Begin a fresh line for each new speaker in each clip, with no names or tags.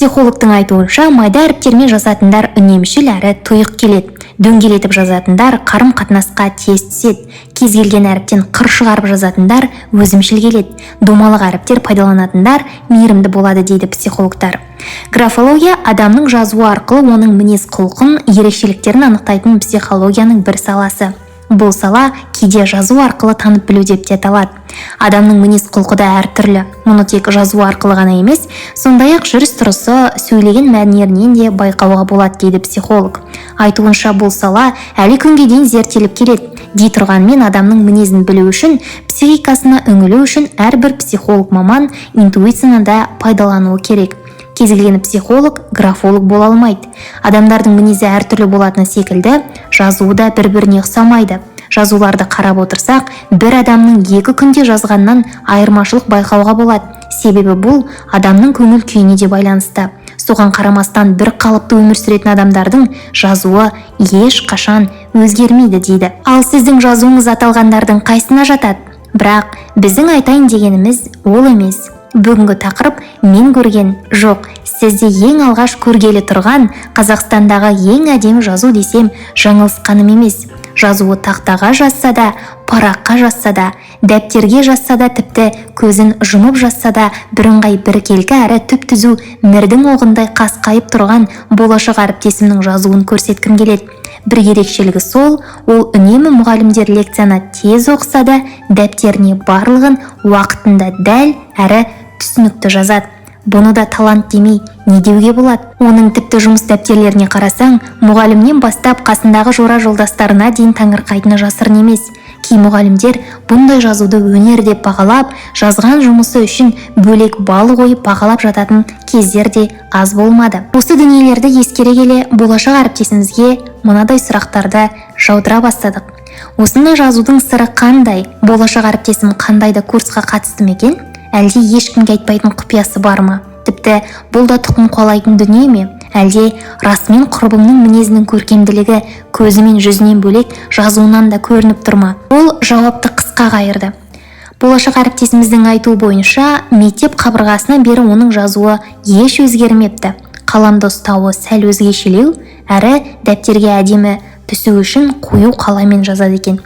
Психологтың айтуынша, майда әріптермен жазатындар үнемшіл әрі тұйық келеді. Дөңгелетіп жазатындар қарым-қатынасқа тез түседі. Кез келген әріптен қыр шығарып жазатындар өзімшіл келеді. Домалақ әріптер пайдаланатындар мейірімді болады, дейді психологтар. Графология – адамның жазуы арқылы оның мінез-құлқын, ерекшеліктерін анықтайтын психологияның бір саласы. Бұл сала кейде жазу арқылы танып білу деп те аталады. Адамның мінез-құлқы да әртүрлі. Мұны тек жазу арқылы ғана емес, сондай-ақ жүріс-тұрысы, сөйлеген мәнерінен де байқауға болады, дейді психолог. Айтуынша, бұл сала әлі күнге дейін зерттеліп келеді. Дей тұрғанмен, адамның мінезін білу үшін, психикасына үңілу үшін әрбір психолог маман интуицияны да пайдалануы керек. Кез келген психолог графолог бола алмайды. Адамдардың мінезі әртүрлі болатыны секілді, жазуы да бір-біріне ұқсамайды. Жазуларды қарап отырсақ, бір адамның 2 күнде жазғаннан айырмашылық байқауға болады. Себебі бұл адамның көңіл күйіне де байланысты. Соған қарамастан, бір қалыпты өмір сүретін адамдардың жазуы ешқашан өзгермейді, дейді. Ал сіздің жазуыңыз аталғандардың қайсына жатады? Бірақ біздің айтайын дегеніміз ол емес. Бүгінгі тақырып – мен көрген жоқ, сізде ең алғаш көргелі тұрған Қазақстандағы ең әдемі жазу десем, жаңылысқаным емес. Жазуы тақтаға жазса да, параққа жазса да, дәптерге жазса да, тіпті көзін жұмып жазса да, бірыңғай, біркелкі әрі түп түзу, мірдің оғындай қасқайып тұрған болашақ әріптесімнің жазуын көрсеткім келеді. Бір ерекшелігі сол, ол үнемі мұғалімдер лекцияны тез оқыса да, дәптеріне барлығын уақытында, дәл әрі түсінікті жазады. Бұны да талант демей, не деуге болады? Оның тіпті жұмыс дәптерлеріне қарасаң, мұғалімнен бастап қасындағы жора жолдастарына дейін таңырқайтыны жасырын емес. Кей мұғалімдер бұндай жазуды өнер деп бағалап, жазған жұмысы үшін бөлек балл қойып бағалап жататын кездер де аз болмады. Осы дүниелерді ескере келе, болашақ әріптесімізге мынадай сұрақтарды жаудыра бастадық. Осындай жазудың сыры қандай? Болашақ әріптесім қандай да курсқа қатысты ма екен, әлде ешкімге айтпайтын құпиясы бар ма? Тіпті бұл да тұқым қуалайтын дүние ме, әлде расымен құрбымның мінезінің көркемділігі көзі мен жүзінен бөлек жазуынан да көрініп тұр ма? Ол жауапты қысқа қайырды. Болашақ әріптесіміздің айтуы бойынша, мектеп қабырғасынан бері оның жазуы еш өзгермепті. Қаламды ұстауы сәл өзгешелеу әрі дәптерге әдемі түсу үшін қою қаламмен жазады екен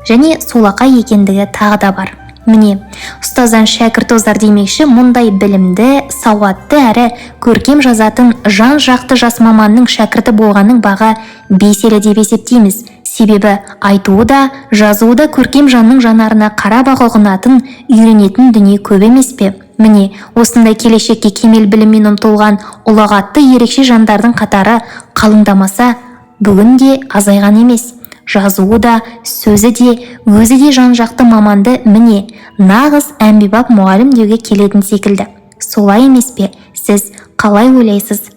және солақай екендігі тағы да бар. Міне, ұстаздан шәкірт озар демекші, мұндай білімді, сауатты әрі көркем жазатын жан жақты жас маманның шәкірті болғанның бағы бес елі деп есептейміз. Себебі айтуы да, жазуы да көркем жанның жанарына қарап ақ ұғынатын, үйренетін дүние көп емес пе? Міне, осындай келешекке кемел біліммен ұмтылған ұлағатты, ерекше жандардың қатары қалыңдамаса, бүгін де азайған емес. Жазуы да, сөзі де, өзі де жан жақты маманды, міне, нағыз әмбебап мұғалім деуге келетін секілді. Солай емес пе? Сіз қалай ойлайсыз?